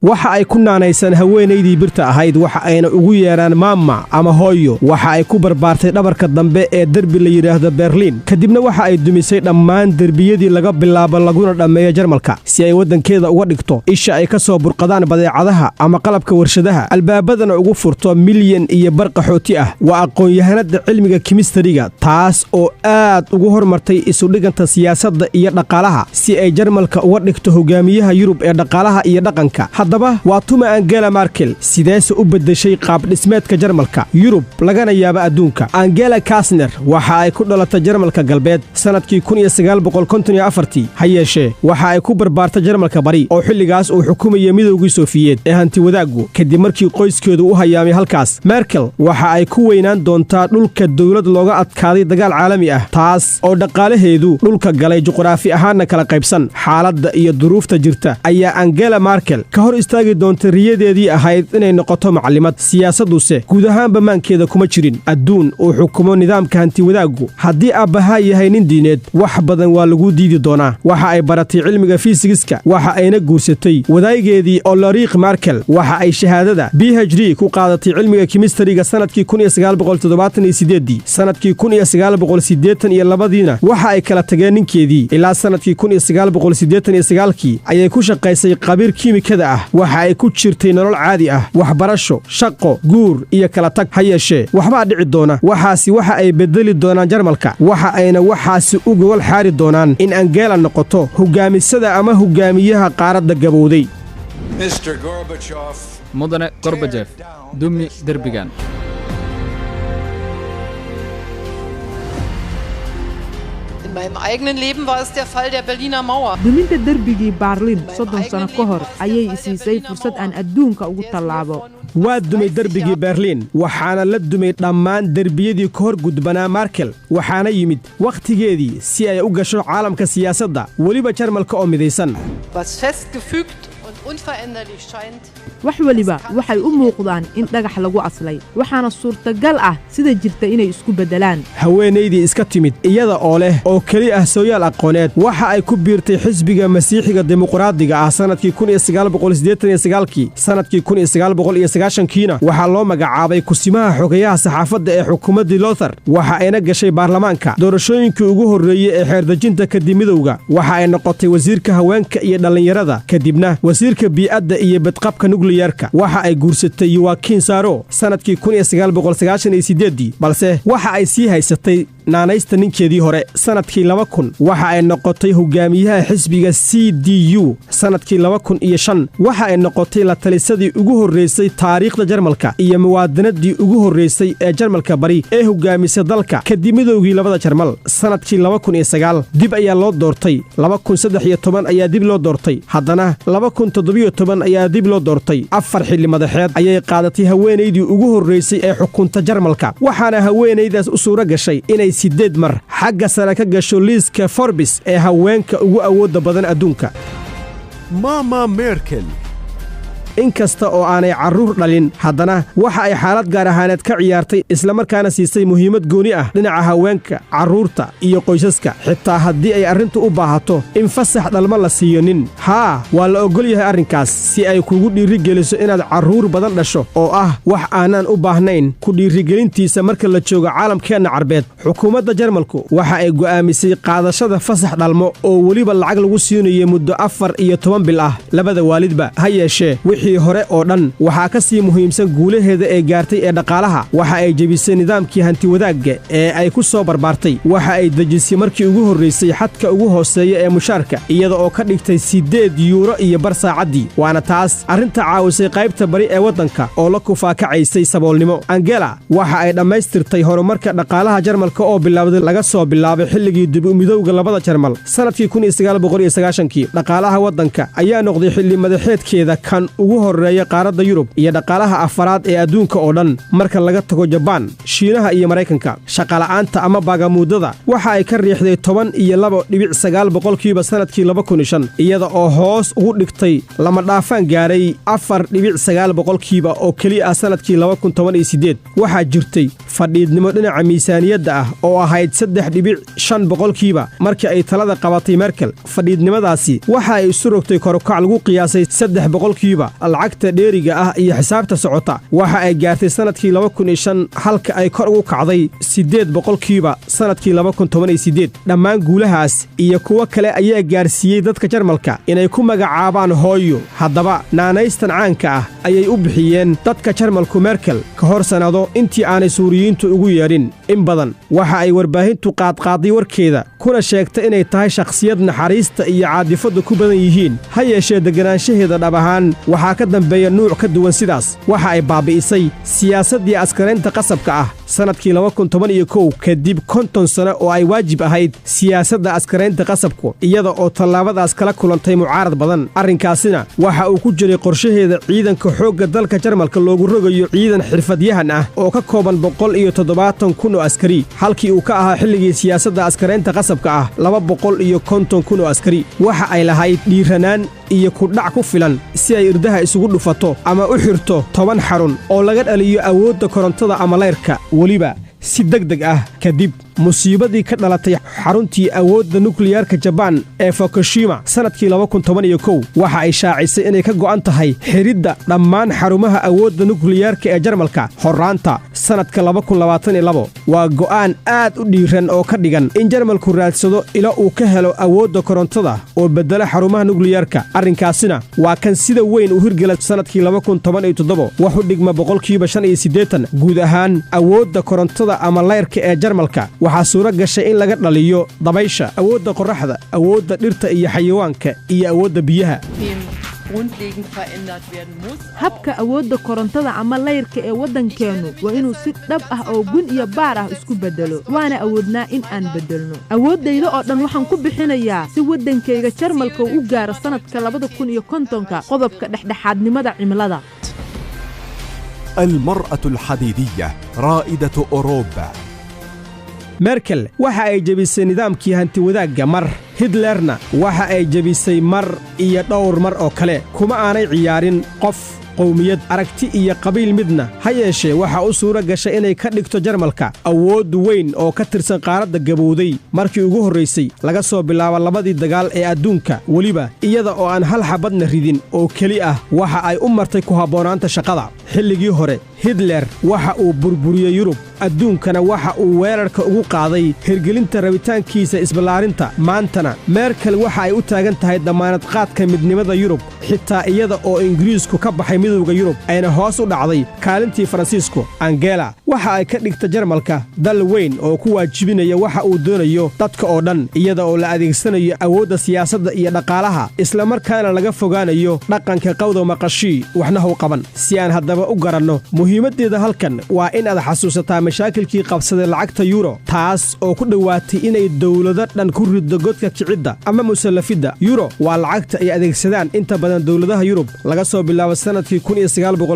Waxa ay ku naanaysaan haweenaydii birta ahayd, waxa ayna ugu yeedhaan maama ama hooyo. Waxa ay ku barbaartay dhabarka dambe ee derbi la yidhaahdo Berliin, kadibna waxa ay dumisay dhammaan derbiyadii laga bilaabo laguna dhammeeyo Jarmalka, si ay waddankeeda uga dhigto isha ay ka soo burqadaan badeecadaha ama qalabka warshadaha, albaabadana ugu furto 1.5 milyan qaxooti ah. Waa aqoon-yahanada cilmiga kimistariga, taas oo aad ugu hormartay isudhiganta siyaasadda iyo dhaqaalaha, si ay Jarmalka uga dhigto hogaamiyaha Yurub ee dhaqaalaha iyo dhaqanka. Haddaba, waa tuma Angela Merkel? Sideese u beddeshay qaabdhismeedka Jarmalka, Yurub, lagana yaabo adduunka? Angela Kasner waxa ay ku dhalatay Jarmalka Galbeed sannadkii, ha yeeshee waxa ay ku barbaartay Jarmalka Bari, oo xilligaas uu xukumayay Midowgii Sofiyeed ee hantiwadaaggu, kadib markii qoyskeedu u hayaamay halkaas. Merkel waxa ay ku weynaan doontaa dhulka dowlad looga adkaaday dagaal caalami ah, taas oo dhaqaalaheedu dhulka galay, juqraafi ahaanna kala qaybsan. Xaaladda iyo duruufta jirta ayaa Angela Merkel ka hor istaagi doonta riyadeedii ahayd inay noqoto macallimad. Siyaasadduse guud ahaanba maankeeda kuma jirin. Adduun uu xukumo nidaamka hantiwadaaggu, haddii aabbahaa yahay nin diineed, wax badan waa lagu diidi doonaa. Waxa ay baratay cilmiga fiisigiska, waxa ayna guursatay wadaageedii Oloriik Merkel. Waxa ay shahaadada PhD ku qaadatay cilmiga kimistariga sannadkii. Sannadkii 1982-diina waxa ay kala tageen ninkeedii. Ilaa sannadkii 1989-kii ayay ku shaqaysay qabiir kiimikada ah. Waxa ay ku jirtay nolol caadi ah: waxbarasho, shaqo, guur iyo kala tag. Ha yeeshee, waxbaa dhici doona. Waxaasi waxa ay bedeli doonaan Jarmalka, waxa ayna waxaasi u gogol xaari doonaan in Angela noqoto hogaamisada ama hogaamiyaha qaaradda gabowday. Mudane Gorbajef, dumi derbigan. In meinem eigenen Leben war es der Fall der Berliner Mauer. Duminta derbigii Baarlin 30 sano ka hor ayay isiisay fursad aan adduunka ugu tallaabo. Waa dumay derbigii Berliin, waxaana la dumay dhammaan derbiyadii ka hor gudbanaa Merkel, waxaana yimid wakhtigeedii si ay u gasho caalamka siyaasadda, weliba Jarmalka oo midaysan. Was festgefügt und unveränderlich scheint, Wax weliba waxay u muuqdaan in dhagax lagu aslay, waxaana suurtagal ah sida jirta inay isku beddelaan. Haweenaydii iska timid iyada oo leh oo keli ah sooyaal aqooneed, waxa ay ku biirtay xisbiga Masiixiga Dimuqraadiga ah sannadkii kii. Sannadkii kiina waxaa loo magacaabay kusimaha xogayaha saxaafadda ee xukuumaddii Lothar. Waxa ayna gashay baarlamaanka doorashooyinkii ugu horreeyey ee xeerdejinta kadib midowga. Waxa ay noqotay wasiirka haweenka iyo dhallinyarada, kadibna wasiirka bii'adda iyo badqabka nukliyarka. Waxa ay guursatay Yowakiin Saaro sannadkii, balse waxa ay sii haysatay naanaysta ninkeedii hore. Sannadkii 2000 waxa ay noqotay hogaamiyaha xisbiga CDU. Sannadkii 2005 waxa ay noqotay la talisadii ugu horraysay taariikhda Jarmalka iyo muwaadinadii ugu horraysay ee Jarmalka Bari ee hogaamisay dalka kadib midoogii labada Jarmal. Sannadkii 2009 dib ayaa loo doortay, 2013 ayaa dib loo doortay, haddana 2017 ayaa dib loo doortay. Afar xilli madaxeed ayay qaadatay haweenaydii ugu horraysay ee xukunta Jarmalka, waxaana haweenaydaas u suuro gashay inay siddeed mar xagga sare ka gasho liiska Forbes ee haweenka ugu awoodda badan adduunka. Mama Merkel. Inkasta oo aanay carruur dhalin, haddana waxa ay xaalad gaar ahaaneed ka ciyaartay, islamarkaana siisay muhiimad gooni ah dhinaca haweenka, carruurta iyo qoysaska, xitaa haddii ay arrintu u baahato in fasax dhalmo la siiyo nin. Haa, waa la oggol yahay arrinkaas, si ay kugu dhiirigeliso inaad carruur badan dhasho, oo ah wax aanaan u baahnayn ku dhiirigelintiisa marka la joogo caalamkeenna Carbeed. Xukuumadda Jarmalku waxa ay go'aamisay qaadashada fasax dhalmo oo weliba lacag lagu siinayo muddo 14 bil ah labada waalidba. Ha yeeshee, wixii hore oo dhan waxaa ka sii muhiimsan guulaheeda ee gaartay ee dhaqaalaha. Waxa ay jebisay nidaamkii hantiwadaagga ee ay ku soo barbaartay. Waxa ay dejisay markii ugu horraysay xadka ugu hooseeya ee mushaarka, iyada oo ka dhigtay 8.5 yuuro saacaddii. Waana taas arrinta caawisay qaybta bari ee waddanka oo la kufaakacaysay saboolnimo. Angela waxa ay dhammaystirtay horumarka dhaqaalaha Jarmalka oo bilowday laga soo bilaabay xilligii dib u midowga labada Jarmal sannadkii kii. Dhaqaalaha waddanka ayaa noqday xilli madaxeedkeeda kan ugu horreeya qaaradda Yurub iyo dhaqaalaha afaraad ee adduunka oo dhan marka laga tago Jabaan, Shiinaha iyo Maraykanka. Shaqala'aanta ama baagamuudada waxa ay ka riixday 12.9% sannadkii 2005, iyada oo hoos ugu dhigtay lama dhaafaan gaaray 4.9% oo keliya ah sannadkii. Waxaa jirtay fadhiidnimo dhinaca miisaaniyadda ah oo ahayd 3.5% markii ay talada qabatay Merkel. Fadhiidnimadaasi waxa ay isu rogtay korukac lagu qiyaasay 3%. Lacagta dheeriga ah iyo xisaabta socota waxa ay gaartay sannadkii 2005, halka ay kor ugu kacday 8% sannadkii 2018. Dhammaan guulahaas iyo kuwo kale ayaa gaarsiiyey dadka Jarmalka inay ku magacaabaan hooyo. Haddaba naanaystan caanka ah ayay u bixiyeen dadka Jarmalku Merkel ka hor sannado intii aanay Suuriyiintu ugu yeedhin. In badan waxa ay warbaahintu qaadqaaday warkeeda, kuna sheegtay inay tahay shakhsiyad naxariista iyo caadifaddu ku badan yihiin. Ha yeeshee, deganaanshaheeda dhab ahaan waxaa ka dambeeya nuuc ka duwan sidaas. Waxa ay baabi'isay siyaasaddii askaraynta qasabka ah sannadkii 2011, kadib 50 sano oo ay waajib ahayd siyaasadda askaraynta qasabku, iyada oo tallaabadaas kala kulantay mucaarad badan. Arrinkaasina waxa uu ku jiray qorshaheeda ciidanka xoogga dalka Jarmalka loogu rogayo ciidan xirfadyahan ah oo ka kooban 170,000 oo askari, halkii uu ka ahaa xilligii siyaasadda askaraynta qasabka ah 250,000 oo askari. Waxa ay lahayd dhiiranaan iyo kudhac ku filan si ay irdaha isugu dhufato ama u xirto 10 xarun oo laga dhaliyo awoodda korontada ama layrka, weliba si deg deg ah, kadib musiibadii ka dhalatay xaruntii awoodda nukliyeerka Jabaan ee Fukushima sannadkii 2011. Waxa ay shaacisay inay ka go'an tahay xiridda dhammaan xarumaha awoodda nukliyeerka ee Jarmalka horraanta sannadka 2022. Waa go'aan aad u dhiiran oo ka dhigan in Jarmalku raadsado ilo uu ka helo awoodda korontada oo beddela xarumaha nukliyeerka. Arrinkaasina waa kan sida weyn u hirgela sannadkii 2017, wax u dhigma 85%. Guud ahaan awoodda korontada ama layrka ee Jarmalka waxaa suuro gashay in laga dhaliyo dabaysha, awoodda qorraxda, awoodda dhirta iyo xayawaanka iyo awoodda biyaha. Habka awoodda korontada ama layrka ee waddankeennu waa inuu si dhab ah oo gun iyo baar ah isku beddelo, waana awoodnaa in aan beddelno. Awooddayda oo dhan waxaan ku bixinayaa si waddankayga Jarmalka uu u gaaro sannadka 2050-ka qodobka dhexdhexaadnimada cimilada. المرأة الحديدية، رائدة أوروبا. Merkel waxa ay jebisay nidaamkii hantiwadaagga mar, Hitlerna waxa ay jebisay mar iyo dhowr mar oo kale. Kuma aanay ciyaarin qof, qowmiyad, aragti iyo qabiil midna. Ha yeeshee, waxaa u suura gashay inay ka dhigto Jarmalka awood weyn oo ka tirsan qaaradda gabowday markii ugu horraysay laga soo bilaabo labadii dagaal ee adduunka, weliba iyada oo aan hal xabadna ridin oo keli ah. Waxa ay u martay ku habboonaanta shaqada. Xilligii hore Hitler waxa uu burburiyey Yurub, adduunkana waxa uu weerarka ugu qaaday hirgelinta rabitaankiisa isballaarinta. Maantana Merkel waxa ay u taagan tahay damaanad qaadka midnimada Yurub, xitaa iyada oo Ingiriisku ka baxay Midowda Yurub ayna hoos u dhacday kaalintii Faransiisku. Angela waxa ay ka dhigta Jarmalka dal weyn oo ku waajibinaya waxa uu doonayo dadka oo dhan, iyada oo la adeegsanayo awoodda siyaasadda iyo dhaqaalaha, islamarkaana laga fogaanayo dhaqanka qawda maqashii waxna how qaban. Si aan haddaba u garanno muhiimaddeeda halkan, waa in aad xasuusataa mashaakilkii qabsaday lacagta yuuro, taas oo ku dhowaatay inay dowlado dhan ku riddo godka kicidda ama musallafidda. Yuro waa lacagta ay adeegsadaan inta badan dowladaha Yurub laga soo bilaabo sannadkii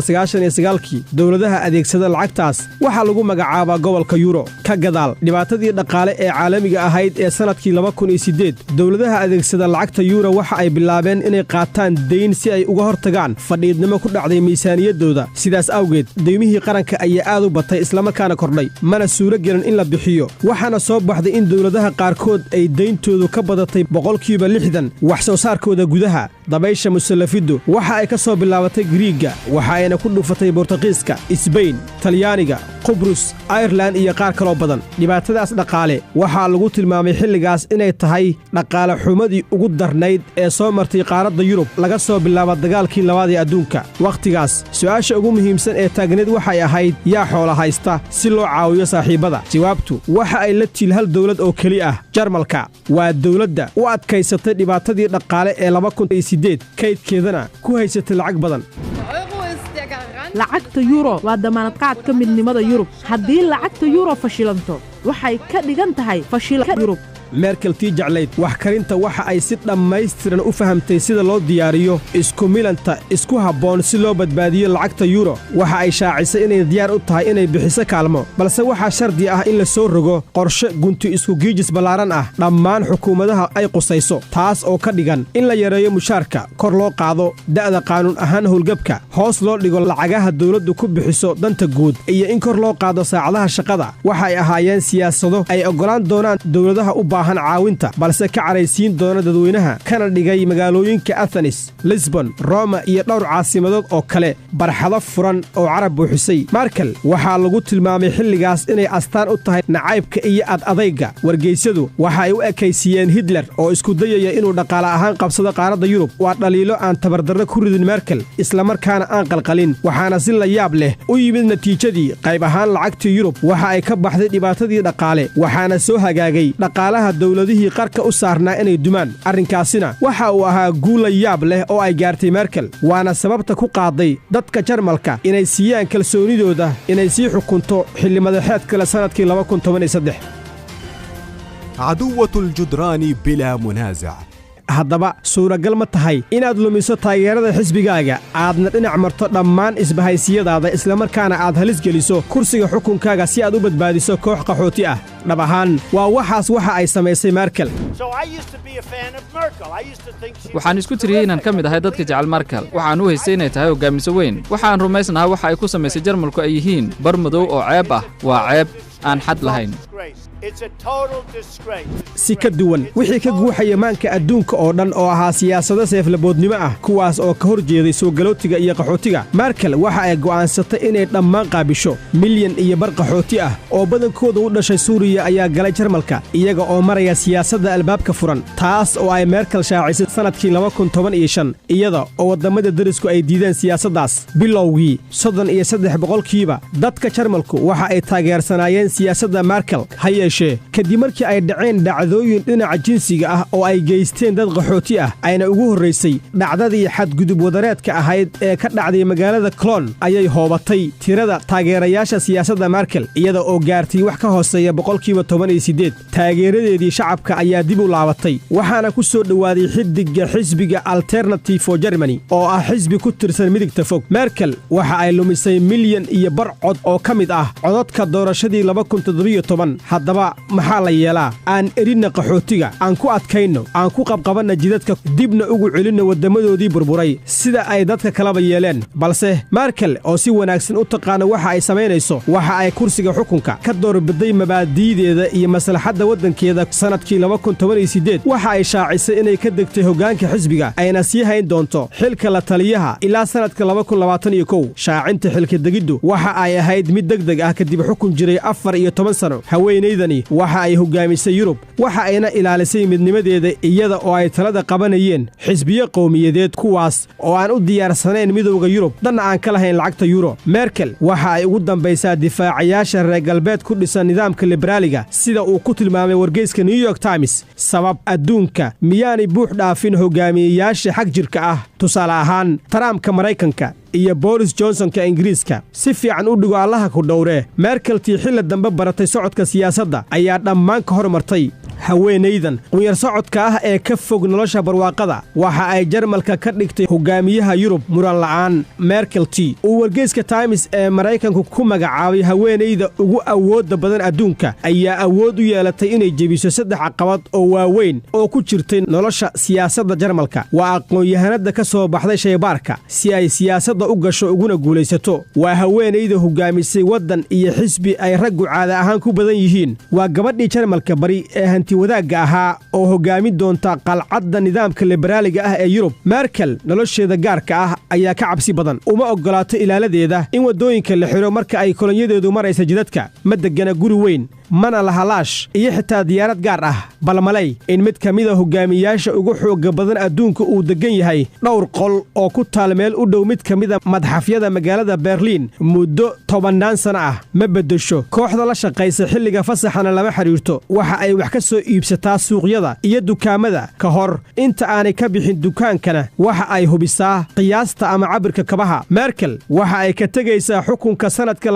1999-kii. Dowladaha adeegsada lacagtaas waxaa lagu magacaabaa gobolka yuro. Ka gadaal dhibaatadii dhaqaale ee caalamiga ahayd ee sannadkii 2008, dowladaha adeegsada lacagta yuuro waxa ay bilaabeen inay qaataan deyn si ay uga hortagaan fadhiidnimo ku dhacday miisaaniyaddooda. Sidaas awgeed deymihii qaranka ayaa aad u batay islamarkaana kordhay, mana suuro gelin in la bixiyo. Waxaana soo baxday in dowladaha qaarkood ay deyntoodu ka badatay 60% wax soo saarkooda gudaha. Dabaysha musallafiddu waxa ay ka soo bilaabatay Griigga, waxa ayna ku dhufatay Bortuqiiska, Isbayn, Talyaaniga, Qubrus, Airelan iyo qaar kaloo badan. Dhibaatadaas dhaqaale waxaa lagu tilmaamay xilligaas inay tahay dhaqaale xumadii ugu darnayd ee soo martay qaaradda Yurub laga soo bilaabo dagaalkii labaad ee adduunka. Wakhtigaas su'aasha ugu muhiimsan ee taagneed waxay ahayd: yaa xoola haysta si loo caawiyo saaxiibbada? Jawaabtu waxa ay la tiil hal dowlad oo keli ah, Jarmalka. Waa dowladda u adkaysatay dhibaatadii dhaqaale ee 2008, kaydkeedana ku haysatay lacag badan. Lacagta yuro waa damaanad qaadka midnimada Yurub. Haddii lacagta yuro fashilanto, waxay ka dhigan tahay fashilka Yurub. Merkel tii jeclayd wax karinta waxa ay si dhammaystiran u fahamtay sida loo diyaariyo isku milanta isku habboon si loo badbaadiyo lacagta yuuro. Waxa ay shaacisay inay diyaar u tahay inay bixiso kaalmo, balse waxaa shardi ah in la soo rogo qorshe gunti isku giijis ballaaran ah dhammaan xukuumadaha ay qusayso, taas oo ka dhigan in la yareeyo mushaarka, kor loo qaado da'da qaanuun ahaan howlgabka, hoos loo dhigo lacagaha dawladdu ku bixiso danta guud iyo in kor loo qaado saacadaha shaqada. Waxay ahaayeen siyaasado ay oggolaan doonaan dowladaha u baahan. baahan caawinta, balse ka caraysiin doona dadweynaha, kana dhigay magaalooyinka Athenis, Lisbon, Roma iyo dhowr caasimadood oo kale barxado furan oo carab buuxisay. Merkel waxaa lagu tilmaamay xilligaas inay astaan u tahay nacaybka iyo ad adayga. Wargeysyadu waxa ay u ekaysiiyeen Hitler oo isku dayaya inuu dhaqaale ahaan qabsado qaaradda Yurub. Waa dhaliilo aan tabardarro ku ridin Merkel, islamarkaana aan qalqalin. Waxaana si la yaab leh u yimid natiijadii. Qayb ahaan lacagtii Yurub waxa ay ka baxday dhibaatadii dhaqaale, waxaana soo hagaagay dhaqaalaha dowladihii qarka u saarnaa inay dumaan. Arrinkaasina waxa uu ahaa guul la yaab leh oo ay gaartay Merkel, waana sababta ku qaaday dadka Jarmalka inay siiyaan kalsoonidooda inay sii xukunto xilli madaxeed kale sannadkii. عدوة الجدران بلا منازع. Haddaba suuragal ma tahay inaad lumiso taageerada xisbigaaga, aadna dhinac marto dhammaan isbahaysiyadaada, islamarkaana aad halis geliso kursiga xukunkaaga si aad u badbaadiso koox qaxooti ah? Dhab ahaan waa waxaas waxa ay samaysay Merkel. Waxaan isku tiriyey inaan ka mid ahay dadka jecel Merkel. Waxaan u haystay inay tahay hoggaamiso weyn. Waxaan rumaysnahaa waxa ay ku samaysay Jarmalku ay yihiin bar madow oo ceeb ah. Waa ceeb aan xad lahayn. Si ka duwan wixii ka guuxaya maanka adduunka oo dhan oo ahaa siyaasado seeflaboodnimo ah, kuwaas oo ka hor jeeday soo galootiga iyo qaxootiga, Merkel waxa ay go'aansatay inay dhammaan qaabisho. 1.5 milyan qaxooti ah oo badankooda u dhashay Suuriya ayaa galay Jarmalka, iyaga oo maraya siyaasadda albaabka furan, taas oo ay Merkel shaacisay sannadkii 2015, iyada oo waddamada derisku ay diideen siyaasaddaas. Bilowgii 33% dadka Jarmalku waxa ay taageersanaayeen siyaasadda Merkel. Ha yeeshee, kadib markii ay dhaceen dhacdooyin dhinaca jinsiga ah oo ay geysteen dad qaxooti ah, ayna ugu horraysay dhacdadii xadgudub wadareedka ahayd ee ka dhacday magaalada Cologne, ayay hoobatay tirada taageerayaasha siyaasadda Merkel, iyada oo gaartay wax ka hooseeya 18%. Taageeradeedii shacabka ayaa dib u laabatay, waxaana ku soo dhowaaday xiddigga xisbiga Alternative for Germany oo ah xisbi ku tirsan midigta fog. Merkel waxa ay lumisay 1.5 milyan cod oo ka mid ah codadka doorashadii. Haddaba maxaa la yeelaa? Aan erinna qaxootiga, aan ku adkayno, aan ku qabqabanna jidadka, dibna ugu celinno waddamadoodii burburay sida ay dadka kaleba yeeleen. Balse Merkel oo si wanaagsan u taqaana waxa ay samaynayso, waxa ay kursiga xukunka ka doorbiday mabaadi'deeda iyo maslaxadda waddankeeda. Sannadkii waxa ay shaacisay inay ka degtay hoggaanka xisbiga, ayna sii hayn doonto xilka la taliyaha ilaa sannadka. Shaacinta xilka degiddu waxa ay ahayd mid deg deg ah kadib xukun jiray 14 sano. Haweenaydani waxa ay hoggaamisay Yurub, waxa ayna ilaalisay midnimadeeda, iyada oo ay talada qabanayeen xisbiyo qowmiyadeed, kuwaas oo aan u diyaarsanayn midowda Yurub, danna aan ka lahayn lacagta yuuro. Merkel waxa ay ugu dambaysaa difaacayaasha reer galbeed ku dhisan nidaamka liberaaliga, sida uu ku tilmaamay wargeyska New York Times. Sabab adduunka miyaanay buux dhaafin hogaamiyeyaasha xag jirka ah, tusaale ahaan Trumpka Maraykanka iyo Boris Johnsonka Ingiriiska? Si fiican u dhigo, Allaha ku dhowree. Merkeltii xilli dambe baratay socodka siyaasadda ayaa dhammaan ka hormartay. Haweenaydan qunyar socodka ah ee ka fog nolosha barwaaqada waxa ay Jarmalka ka dhigtay hogaamiyaha Yurub muran la'aan. Merkeltii uu wargeyska Times ee Maraykanku ku magacaabay haweenayda ugu awoodda badan adduunka ayaa awood u yeelatay inay jebiso saddex caqabad oo waaweyn oo ku jirtay nolosha siyaasadda Jarmalka. Waa aqoon-yahanada ka soo baxday shaybaarka si ay siyaasadda u gasho uguna guulaysato. Waa haweenayda hogaamisay waddan iyo xisbi ay raggu caada ahaan ku badan yihiin. Waa gabadhii Jarmalka bari ee hanti wadaagga ahaa oo hoggaamin doonta qalcadda nidaamka liberaaliga ah ee Yurub. Merkel nolosheeda gaarka ah ayaa ka cabsi badan. Uma oggolaato ilaaladeeda in waddooyinka la xidho marka ay kolonyadeedu maraysa jidadka. Ma deggana guri weyn, mana laha laash iyo xitaa diyaarad gaar ah. Balmalay in mid ka mida hogaamiyaasha ugu xoogga badan adduunka uu deggan yahay dhowr qol oo ku taal meel u dhow mid ka mida madxafyada magaalada Berliin muddo tobannaan sano ah. Ma beddesho kooxda la shaqaysa, xilliga fasaxana lama xidhiirto. Waxa ay wax ka soo iibsataa suuqyada iyo dukaamada. Ka hor inta aanay ka bixin dukaankana waxa ay hubisaa qiyaasta ama cabirka kabaha. Merkel waxa ay ka tegaysaa xukunka sannadka.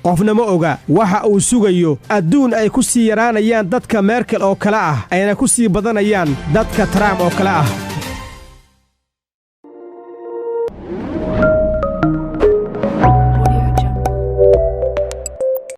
Qofna ma oga waxa uu sugayo adduun ay ku sii yaraanayaan dadka Merkel oo kale ah, ayna ku sii badanayaan dadka Trump oo kale ah.